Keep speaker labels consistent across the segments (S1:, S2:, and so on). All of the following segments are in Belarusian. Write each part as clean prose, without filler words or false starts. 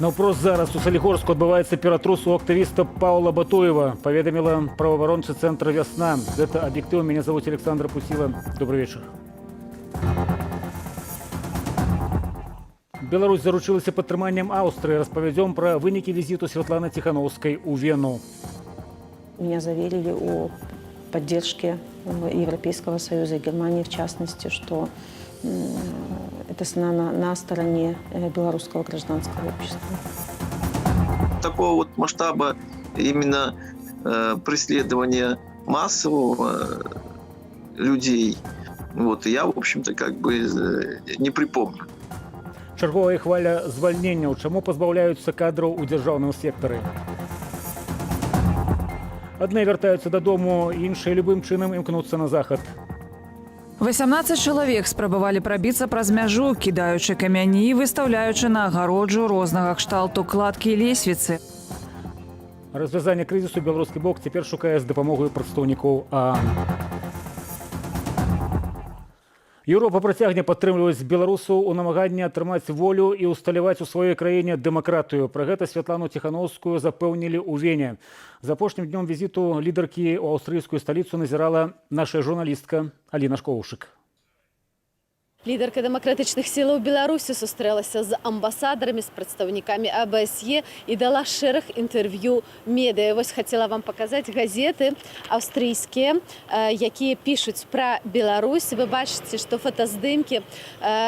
S1: Наўпрост зараз у Салігорску адбываецца ператрус у актывіста Паўла Батуева, паведаміла праваабарончы цэнтр «Вясна». Гэта «Аб'ектыў», мяне зовут Александр Пуціла. Добрый вечар. Беларусь заручылася падтрыманнем Аўстрыі. Распавядзём пра вынікі візіту Святланы Ціханоўскай у Вену.
S2: Меня заверили о поддержке Европейского Союза и Германии в частности, что эта страна на стороне белорусского гражданского общества.
S3: Такого вот масштаба именно преследования массового людей, вот, я, в общем-то, как бы не припомню.
S1: Чарговая хваля звальненняў. Чаму пазбаўляюцца кадраў у дзяржаўным сектары? Адны вяртаюцца дадому, іншыя любым чынам імкнуцца на захад.
S4: 18 чалавек спрабавалі прабіцца праз мяжу, кідаючы камяні і выстаўляючы на агароджу рознага кшталту кладкі і лесвіцы.
S1: Развязанне крызісу беларускі бок цяпер шукае з дапамогай прадстаўнікоў ААН. Еўропа працягне падтрымліваць беларусаў у намаганні атрымаць волю і ўсталяваць у сваёй краіне дэмакратыю. Пра гэта Святлану Ціханоўскую запэўнілі ў Вене. За апошнім днём візіту лідаркі ў аўстрыйскую сталіцу назірала наша журналістка Аліна Шкоўшык.
S5: Лідарка дэмакратычных сілаў Беларусі сустрэлася з амбасадарамі, з прадстаўнікамі АБСЕ і дала шэраг інтэрв'ю медыа. Вось хацела вам паказаць газеты аўстрыйскія, якія пішуць пра Беларусь. Вы бачыце, што фотаздымкі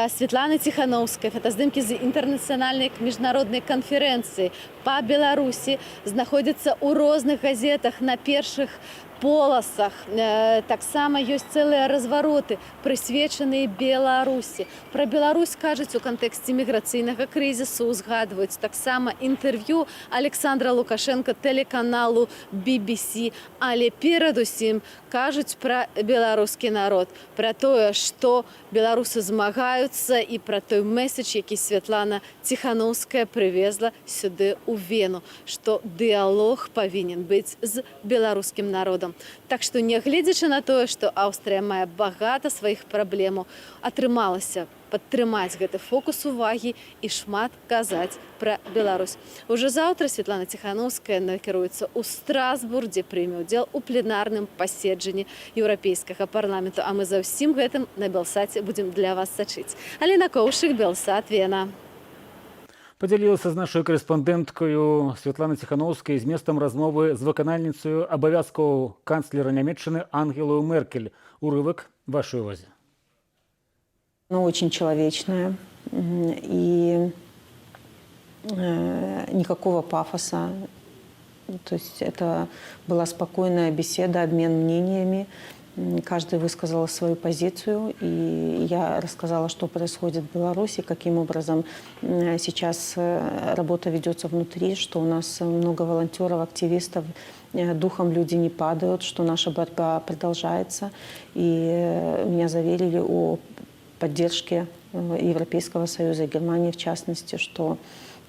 S5: Светланы Ціханоўскай, фотаздымкі з інтэрнацыянальнай міжнароднай канферэнцыі па Беларусі знаходзяцца ў розных газетах на першых поласах. Таксама ёсць цэлыя развароты, прысвечаныя Беларусі. Пра Беларусь кажуць у кантэксце міграцыйнага крызісу, узгадваюць таксама інтэрв'ю Александра Лукашенко тэлеканалу BBC, але перадусім кажуць пра беларускі народ, пра тое, што беларусы змагаюцца, і пра той месседж, які Святлана Ціханоўская прывезла сюды ў Вену, што дыалог павінен быць з беларускім народам. Так што, нягледзячы на тое, што Аўстрыя мае багата сваіх праблемаў, атрымалася падтрымаць гэты фокус увагі і шмат казаць пра Беларусь. Ужо заўтра Святлана Ціханоўская накіруецца ў Страсбург, дзе прыме ўдзел у пленарным паседжанні Еўрапейскага парламенту. А мы за ўсім гэтым на Белсаце будзем для вас сачыць. Аліна Коўшык, Белсат, Вена.
S1: Падзялілася з нашай карэспандэнткаю Святлана Ціханоўскай зместам размовы з выканальніцаю абавязкаў канцлера Нямеччыны Ангелаю Меркель. Урывак вашай увазе.
S2: Она очень человечная и никакого пафоса. То есть это была спокойная беседа, обмен мнениями. Каждый высказал свою позицию, и я рассказала, что происходит в Беларуси, каким образом сейчас работа ведется внутри, что у нас много волонтеров, активистов, духом люди не падают, что наша борьба продолжается. И меня заверили о поддержке Европейского Союза и Германии в частности, что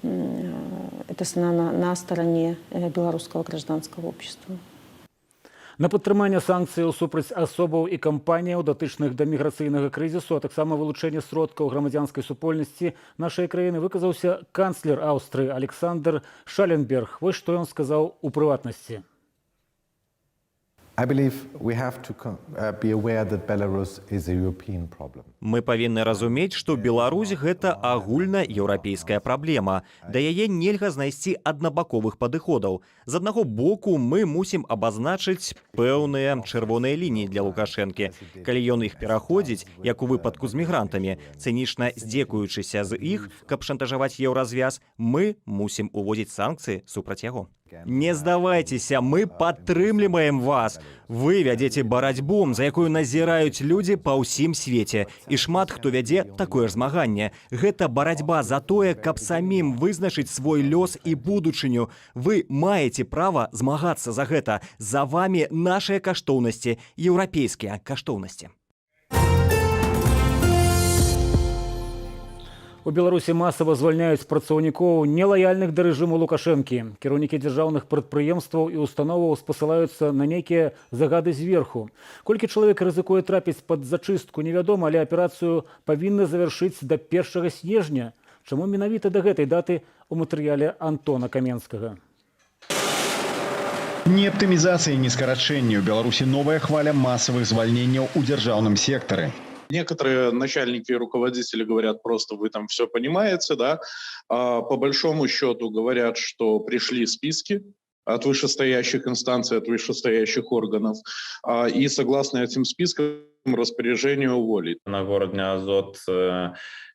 S2: эта страна на стороне белорусского гражданского общества.
S1: На падтрыманне санкцыяў супраць асобаў і кампаніяў, датычных да міграцыйнага крызісу, а таксама вылучэнне сродкаў грамадзянскай супольнасці нашай краіны выказаўся канцлер Аўстрыі Александр Шаленберг. Вось што ён сказаў у прыватнасці.
S6: I believe we have to be aware that Belarus is a European problem.
S7: Мы павінны разумець, што Беларусь — гэта агульнаеўрапейская праблема. Да яе нельга знайсці аднабаковых падыходаў. З аднаго боку, мы мусім абазначыць пэўныя чырвоныя лініі для Лукашэнкі. Калі ён іх пераходзіць, як у выпадку з мігрантамі, цынічна здзекуючыся з іх, каб шантажаваць Еўразвяз, мы мусім уводзіць санкцыі супраць яго. Не здавайцеся, мы падтрымліваем вас. Вы вядзеце барацьбу, за якую назіраюць людзі па ўсім свеце. І шмат хто вядзе такое ж змаганне. Гэта барацьба за тое, каб самім вызначыць свой лёс і будучыню. Вы маеце права змагацца за гэта. За вамі нашыя каштоўнасці, еўрапейскія каштоўнасці.
S1: У Беларусі масава звальняюць працаўнікоў, нелаяльных да рэжыму Лукашэнкі. Кіраўнікі дзяржаўных прадпрыемстваў і установаў спасылаюцца на нейкія загады зверху. Колькі чалавек рызыкуе трапіць пад зачыстку, невядома, але аперацыю павінны завяршыць да 1 снежня. Чаму менавіта да гэтай даты, у матэрыяле Антона Каменскага.
S8: Ні аптымізацыі, ні скарачэння. У Беларусі новая хваля масавых звальненняў у дзяржаўным сектары.
S9: Некоторые начальники и руководители говорят просто: «Вы там все понимаете», да, а по большому счету говорят, что пришли списки от вышестоящих инстанций, от вышестоящих органов, и согласно этим спискам распоряжение уволить.
S10: На Горадня Азот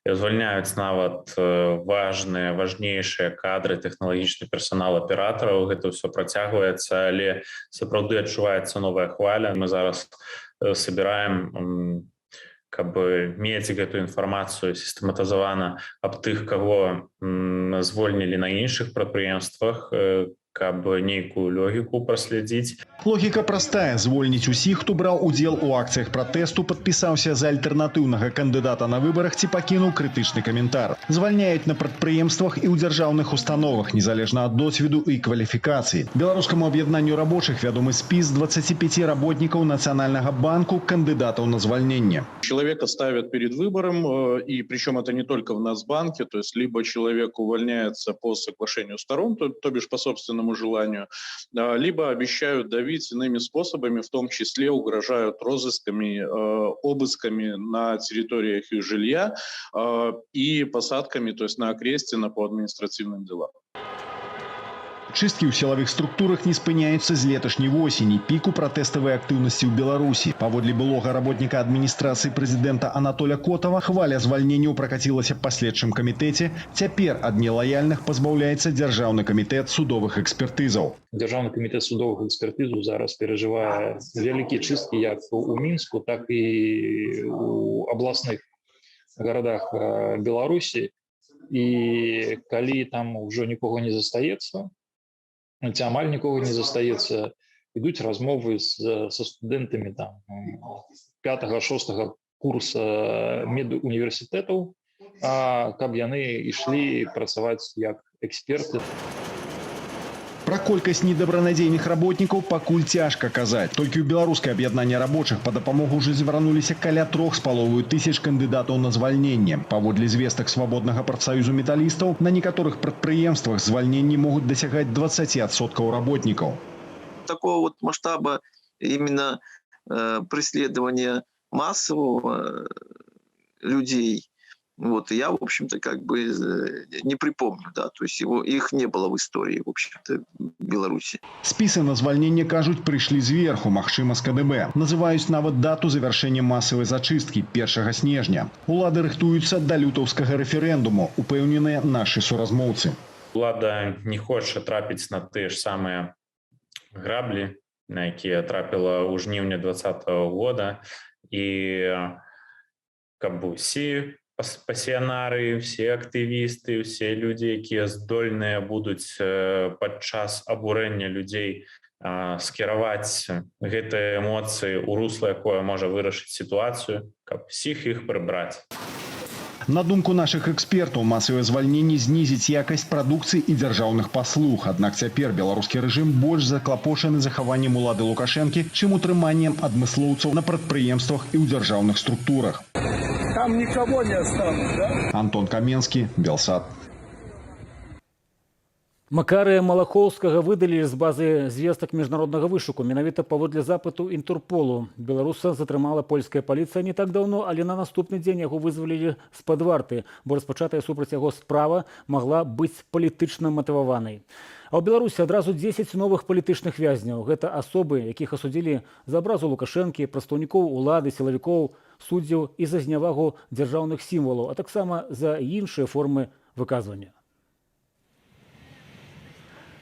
S10: звальняюць нават важныя, важнейшыя кадры, тэхналагічны персанал, аператараў. Гэта ўсё працягваецца, але сапраўды адчуваецца новая хваля. Мы зараз собираем, каб мець гэтую інфармацыю сістэматызавана аб тых, каго звольнілі на іншых прадпрыемствах, каб нейкую логіку праследзіць.
S8: Логіка простая: звольніць усіх, хто браў удзел у акцыях пратэсту, падпісаўся за альтэрнатыўнага кандыдата на выбарах ці пакінуў крытычны каментар. Звальняюць на прадпрыемствах і ў дзяржаўных установах, незалежна ад досведу і кваліфікацыі. Беларускаму аб'яднанню рабочых вядомы спіс 25 работнікаў Нацыянальнага банку, кандыдатаў на звальненне.
S9: Человека ставят перед выбором, и причем это не только в Нацбанке, то есть либо человек увольняется по соглашению сторон, то бишь по собственному желанию, либо обещают давить иными способами, в том числе угрожают розысками, обысками на территориях их жилья и посадками, то есть на Окрестина по административным делам.
S8: Чысткі ў сілавых структурах не спыняюцца з леташняй восені, піку пратэставай актыўнасці ў Беларусі. Паводле былога работніка адміністрацыі прэзідэнта Анатоля Котава, хваля звальненняў пракацілася па следчым камітэце. Цяпер ад нелаяльных пазбаўляецца Дзяржаўны камітэт судовых экспертызаў.
S11: Дзяржаўны камітэт судовых экспертызаў зараз перажывае вялікія чысткі як у Мінску, так і у абласных гарадах Беларусі. І калі там ўжо нікога не застаецца ці амаль нікога не застаецца, ідуць размовы са студэнтамі там пятага, шостага курса медуніверсітэтаў, каб яны ішлі працаваць як эксперты.
S8: Пра колькасць недабранадзейных работнікаў пакуль цяжка казаць. Толькі ў Беларускае аб'яднанне рабочых па дапамогу ўжо звярнуліся каля 3500 кандыдатаў на звальненне. Паводле звестак Свабоднага прафсаюзу металістаў, на некаторых прадпрыемствах звальненні могуць дасягаць 20% работнікаў.
S3: Такого вот масштаба именно преследования массового людей, вот, я, в общем-то, как бы не припомню, да, то есть их не было в истории, в общем-то, Беларуси.
S8: Спісы на звальненне, кажуць, прыйшлі зверху, магчыма, з КДБ. Называюць нават дату завяршэння масавай зачысткі — 1 снежня. Улады рыхтуюцца да лютаўскага рэферэндуму, упэўненыя нашы суразмоўцы.
S10: Улада не хоча трапіць на тыя ж самыя граблі, на якія трапіла ў жніўні 20-го года, і каб усе пасіянары, все актывісты, усе людзі, якія здольныя будуць падчас абурэння людзей скіраваць гэтыя эмоцыі ў русла, якое можа вырашыць сітуацыю, каб усіх іх прыбраць.
S8: На думку нашых экспертаў, масавае звальненне знізіць якасць прадукцыі і дзяржаўных паслуг. Аднак цяпер беларускі рэжым больш заклапочаны захаваннем улады Лукашэнкі, чым утрыманнем адмыслоўцаў на прадпрыемствах і ў дзяржаўных структурах.
S12: Там никого не осталось, да?
S8: Антон Каменскі, Белсат.
S1: Макарыя Малахоўскага выдалілі з базы звестак міжнароднага вышуку менавіта паводле запыту Інтэрполу. Беларуса затрымала польская паліцыя не так даўно, але на наступны дзень яго вызвалілі з-пад варты, бо распачатая супраць яго справа магла быць палітычна матываванай. А ў Беларусі адразу 10 новых палітычных вязняў. Гэта асобы, якіх асудзілі за абразу Лукашэнкі, прадстаўнікоў улады, сілавікоў, суддзяў і за знявагу дзяржаўных сімвалаў, а таксама за іншыя формы выказвання.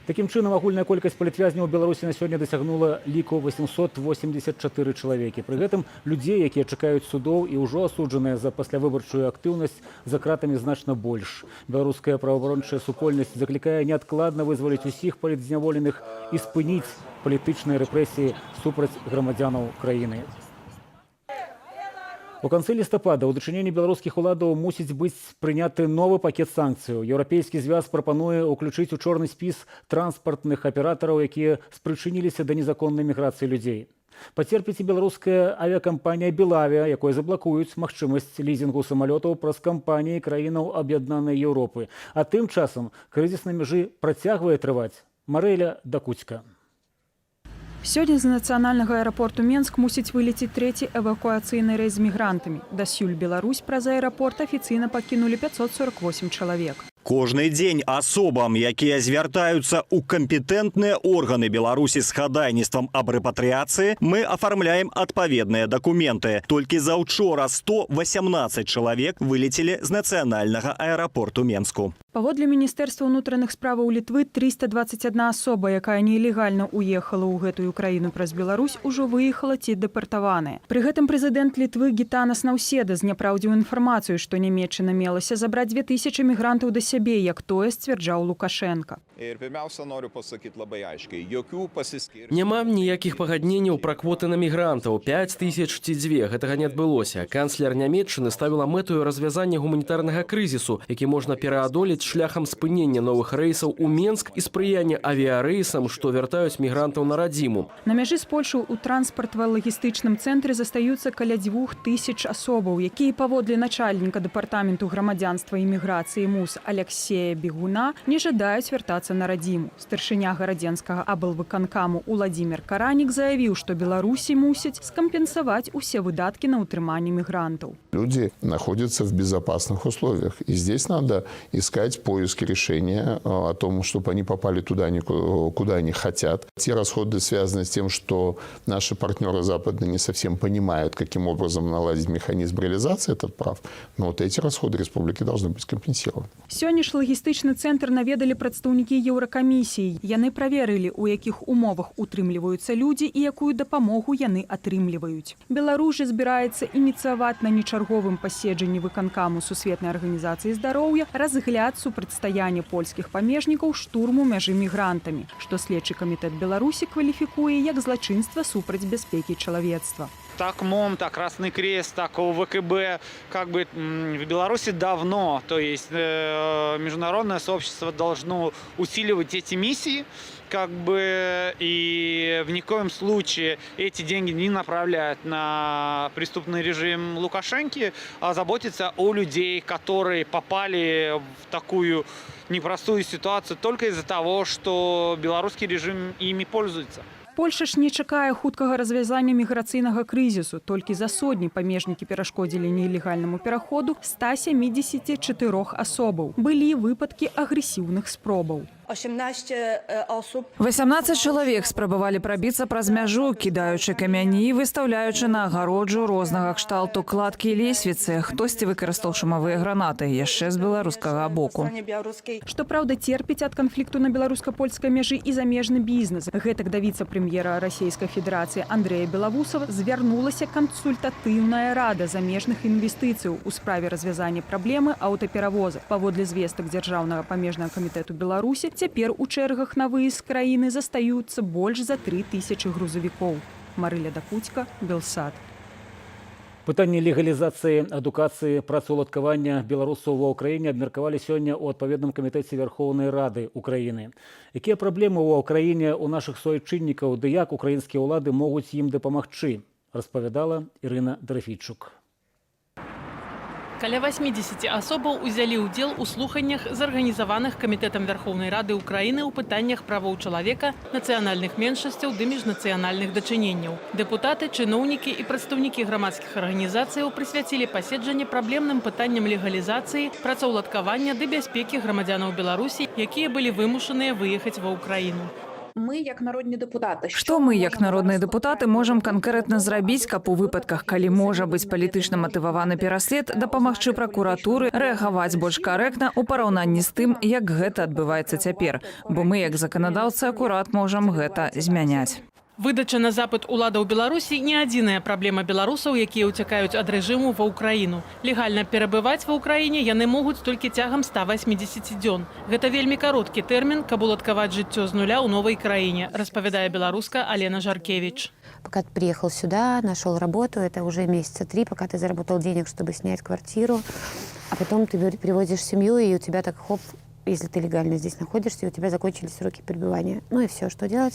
S1: Такім чынам, агульная колькасць палітвязняў у Беларусі на сёння дасягнула ліку 884 чалавекі. Пры гэтым людзей, якія чакаюць судоў і ўжо асуджаныя за паслявыбарчую актыўнасць, за кратамі значна больш. Беларуская праваабарончая супольнасць заклікае неадкладна вызваліць усіх палітзняволеных і спыніць палітычныя рэпрэсіі супраць грамадзянаў краіны. У канцы лістапада ў дачыненні беларускіх уладаў мусіць быць прыняты новы пакет санкцыяў. Еўрапейскі звяз прапануе ўключыць у чорны спіс транспартных аператараў, якія спрычыніліся да незаконнай міграцыі людзей. Пацерпіць і беларуская авіякампанія «Белавіа», якой заблакуюць магчымасць лізінгу самалётаў праз кампаніі краінаў Аб'яднанай Еўропы. А тым часам крызіс на мяжы працягвае трываць. Марыля Дакуцька.
S13: Сёння з нацыянальнага аэрапорту Менск мусіць вылецець трэці эвакуацыйны рэйс з мігрантамі. Дасюль Беларусь праз аэрапорт афіцыйна пакінулі 548 чалавек.
S7: Кожны дзень асобам, якія звяртаюцца ў кампетэнтныя органы Беларусі з хадайніцтвам аб рэпатрыяцыі, мы афармляем адпаведныя дакументы. Толькі заўчора 118 чалавек вылецелі з нацыянальнага аэрапорту Менску.
S13: Паводле міністэрства ўнутраных справаў Літвы, 321 асоба, якая нелегальна ўехала ў гэтую краіну праз Беларусь, ужо выехала ці дэпартаваная. Пры гэтым прэзідэнт Літвы Гітанас Наўседа зняпраўдзіў інфармацыю, што Нямеччына мелася забраць 2000 мігрантаў да сябе, як тое сцвярджаў Лукашэнка.
S14: Няма ніякіх пагадненняў пра квоты на мігрантаў, 5 тысяч ці дзве, гэтага не адбылося. Канцлер Нямеччыны ставіла мэтаю развязання гуманітарнага крызісу, які можна пераадолець шляхам спынення новых рэйсаў у Менск і спрыяння авіярэйсам, што вяртаюць мігрантаў на радзіму.
S13: На мяжы з Польшчай у транспартава-лагістычным цэнтры застаюцца каля 2000 асобаў, якія, паводле начальніка дэпартаменту грамадзянства і міграцыі МУС Аляксея Бегуна, не жадаюць вяртацца на радзіму. Старшыня Гарадзенскага аблвыканкаму Уладзімир Каранік заявіў, што Беларусі мусяць скампенсаваць усе выдаткі на ўтрыманне мігрантаў.
S15: Люди находятся в безопасных условиях. И здесь надо искать поиски решения о том, чтобы они попали туда, куда они хотят. Те расходы связаны с тем, что наши партнеры западные не совсем понимают, каким образом наладить механизм реализации этот прав. Но вот эти расходы республики должны быть компенсированы.
S13: Сёння ж лагістычны цэнтр наведалі прадстаўнікі Еўракамісіі. Яны праверылі, у якіх умовах утрымліваюцца людзі і якую дапамогу яны атрымліваюць. Беларусь жа збіраецца ініцыяваць на нечарговым паседжанні выканкаму Сусветнай арганізацыі здароўя разгляд супрацьстаяння польскіх памежнікаў штурму мяжы мігрантамі, што следчы камітэт Беларусі кваліфікуе як злачынства супраць бяспекі чалавецтва.
S16: Так МОМ, так Красный Крест, так ОВКБ, как бы в Беларуси давно, то есть международное сообщество должно усиливать эти миссии, как бы, и в никоем случае эти деньги не направлять на преступный режим Лукашенки, а заботиться о людей, которые попали в такую непростую ситуацию только из-за того, что белорусский режим ими пользуется.
S13: Польша ж не чакае хуткага развязання міграцыйнага крызісу. Толькі за сотні памежнікі перашкодзілі нелегальнаму пераходу 174 асобаў. Былі выпадкі агрэсіўных спробаў.
S17: 18 osób.
S4: 18 чалавек спрабавалі прабіцца праз мяжу, кідаючы камяні і выстаўляючы на агароджу рознага кшталту кладкі і лесвіцы. Хтосьці выкарыстаў шумавыя гранаты яшчэ з беларускага боку.
S13: Што праўда, церпіць ад канфлікту на беларуска-польскай мяжы і замежны бізнес. Гэтак да віцэ-прэм'ера Расійскай Федэрацыі Андрэя Белавусава звярнулася кансультатыўная рада замежных інвестыцыяў у справе развязання праблемы аўтаперавозак. Паводле звестак Дзяржаўнага памежнага камітэту Беларусі, цяпер у чэргах на выезд з краіны застаюцца больш за 3000 грузавікоў. Марыля Дакуцька, Белсат.
S1: Пытанні легалізацыі, адукацыі, працаўладкавання беларусаў ва Ўкраіне абмеркавалі сёння ў адпаведным камітэце Вярхоўнай Рады Украіны. Якія праблемы ва Ўкраіне ў нашых суайчыннікаў ды як украінскія ўлады могуць ім дапамагчы, распавядала Ірына Драфійчук.
S18: Каля 80 асобаў узялі ўдзел у слуханнях, зарганізаваных Камітэтам Вярхоўнай Рады Украіны ў пытаннях правоў чалавека, нацыянальных меншасцяў ды міжнацыянальных дачыненняў. Дэпутаты, чыноўнікі і прадстаўнікі грамадскіх арганізацыяў прысвяцілі паседжанне праблемным пытанням легалізацыі, працаўладкавання ды бяспекі грамадзянаў Беларусі, якія былі вымушаныя выехаць ва Ўкраіну.
S19: Мы, як народні депутати,
S4: Што мы, як народныя дэпутаты, можам канкрэтна зрабіць, каб у выпадках, калі можа быць палітычна матываваны пераслед, дапамагчы пракуратуры рэагаваць больш карэктна ў параўнанні з тым, як гэта адбываецца цяпер, бо мы, як заканадаўцы, акурат можам гэта змяняць.
S18: Выдача на запыт уладаў Беларусі не адзіная праблема беларусаў, якія ўцякаюць ад рэжыму ва Ўкраіну. Легальна перабываць ва Ўкраіне яны могуць толькі цягам 180 дзён. Гэта вельмі кароткі тэрмін, каб уладкаваць жыццё з нуля ў новай краіне, распавядае беларуска Алена Жаркевич.
S20: Пока ты приехал сюда, нашел работу, это уже месяца три, пока ты заработал денег, чтобы снять квартиру, а потом ты приводишь семью, и у тебя так хоп, если ты легально здесь находишься, у тебя закончились сроки пребывания. Ну и все, что делать?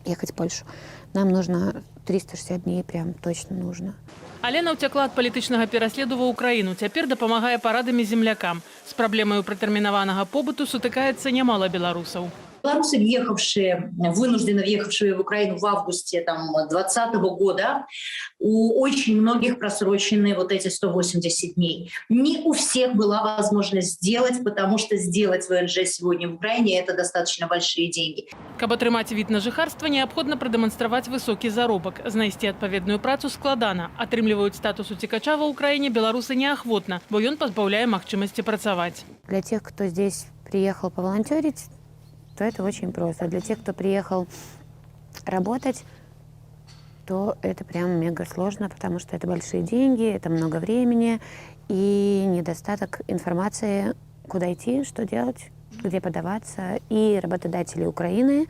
S20: Ехать в Польшу. Нам нужно 360 дней, прям точно нужно.
S18: Алена ўцякла ад палітычнага пераследу ва Ўкраіну. Цяпер дапамагае парадамі землякам. З праблемаю пратэрмінаванага побыту сутыкаецца нямала беларусаў.
S21: Белорусы, въехавшие, вынужденно въехавшие в Украину в августе 2020 года, у очень многих просрочены вот эти 180 дней. Не у всех была возможность сделать, потому что сделать ВНЖ сегодня в Украине – это достаточно большие деньги.
S18: Каб атрымаць від на жыхарства, неабходна прадэманстраваць высокі заробак. Знайсці адпаведную працу складана. Атрымліваюць статус уцекача ва Ўкраіне беларусы неахвотна, бо ён пазбаўляе магчымасці працаваць.
S20: Для тех, кто здесь приехал поволонтерить, то это очень просто. Для тех, кто приехал работать, то это прям мега сложно, потому что это большие деньги, это много времени и недостаток информации, куда идти, что делать, где подаваться. И работодатели Украины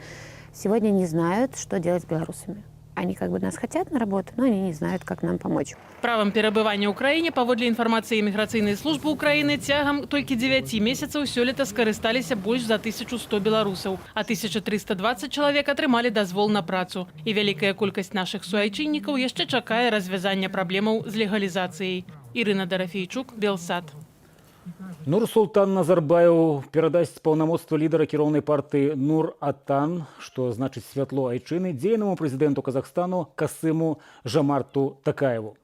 S20: сегодня не знают, что делать с белорусами. Они как бы нас хотят на работу, но они не знают, как нам помочь.
S18: Правам перабывання ў краіне, паводле інфармацыі іміграцыйнай службы Украіны, цягам толькі 9 месяцаў сёлета скарысталіся больш за 1100 беларусаў, а 1320 чалавек атрымалі дазвол на працу. І вялікая колькасць нашых суайчыннікаў яшчэ чакае развязання праблемаў з легалізацыяй. Ірына Дарафейчук, Белсат.
S1: Нурсултан Назарбаеў перадасць паўнамоцтва лідара кіроўнай партыі Нур Атан, што значыць святло айчыны, дзейнаму прэзідэнту Казахстану Касыму Жамарту Такаеву.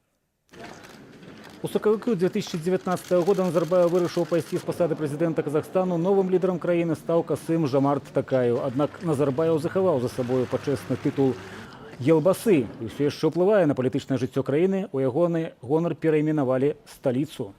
S1: У сакавіку 2019 года Назарбаеў вырашыў пайсці з пасады прэзідэнта Казахстану. Новым лідарам краіны стаў Касым Жамарт Такаеў. Аднак Назарбаеў захаваў за сабою пачэсны тытул Елбасы і ўсё яшчэ ўплывае на палітычнае жыццё краіны. У ягоны гонар перайменавалі сталіцу.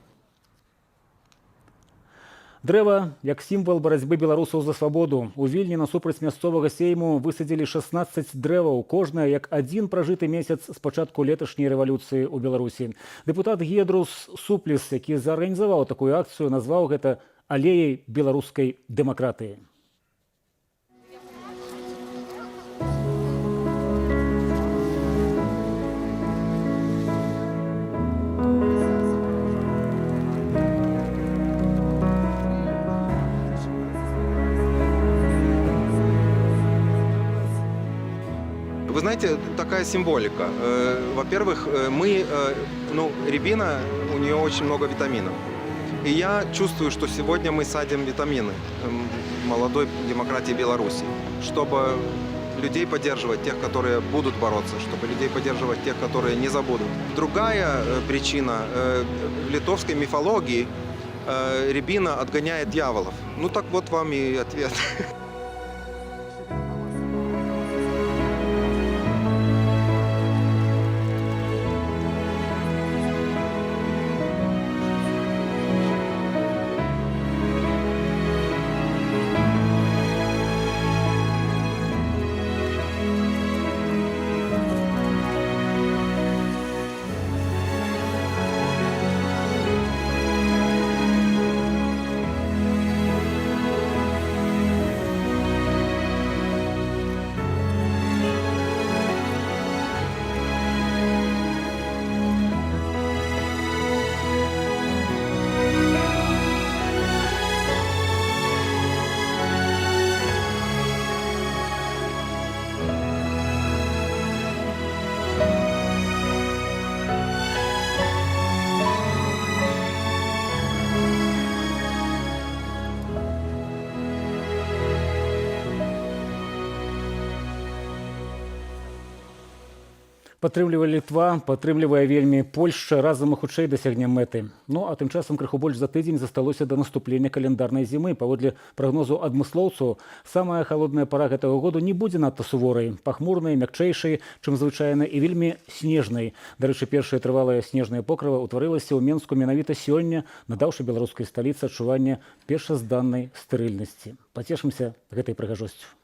S1: Дрэва як сімвал барацьбы беларусаў за свабоду. У Вільні насупраць мясцовага сейму высадзілі 16 дрэваў, кожнае як адзін пражыты месяц з пачатку леташняй рэвалюцыі ў Беларусі. Дэпутат Гедрус Супліс, які зарганізаваў такую акцыю, назваў гэта алеяй беларускай дэмакратыі.
S22: Вы знаете, такая символика. Во-первых, рябина, у нее очень много витаминов. И я чувствую, что сегодня мы садим витамины молодой демократии Беларуси, чтобы людей поддерживать, тех, которые будут бороться, чтобы людей поддерживать, тех, которые не забудут. Другая причина. В литовской мифологии рябина отгоняет дьяволов. Ну так вот вам и ответ.
S1: Падтрымлівае Літва, падтрымлівае вельмі Польшча. Разам мы хутчэй дасягнем мэты. Ну а тым часам крыху больш за тыдзень засталося да наступлення календарнай зімы. Паводле прагнозу адмыслоўцаў, самая халодная пара гэтага году не будзе надта суворай, пахмурнай, мякчэйшай, чым звычайна, і вельмі снежнай. Дарэчы, першае трывалае снежнае покрыва ўтварылася ў Менску менавіта сёння, надаўшы беларускай сталіцы адчуванне першазданнай стэрыльнасці. Пацешымся гэтай прыгажосцю.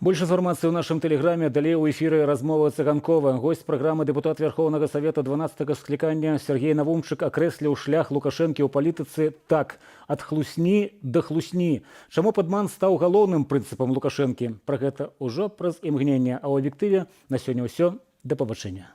S1: Больш інфармацыі ў нашым тэлеграме. Далей у эфіры «Размова Цыганкова». Госць праграмы, дэпутат Вярхоўнага Савета 12 склікання Сяргей Навумчык, акрэсліў шлях Лукашэнкі ў палітыцы так: ад хлусні да хлусні. Чаму падман стаў галоўным прынцыпам Лукашэнкі? Пра гэта ўжо праз імгненне. А ў «Аб'ектыве» на сёння ўсё. Да пабачэння.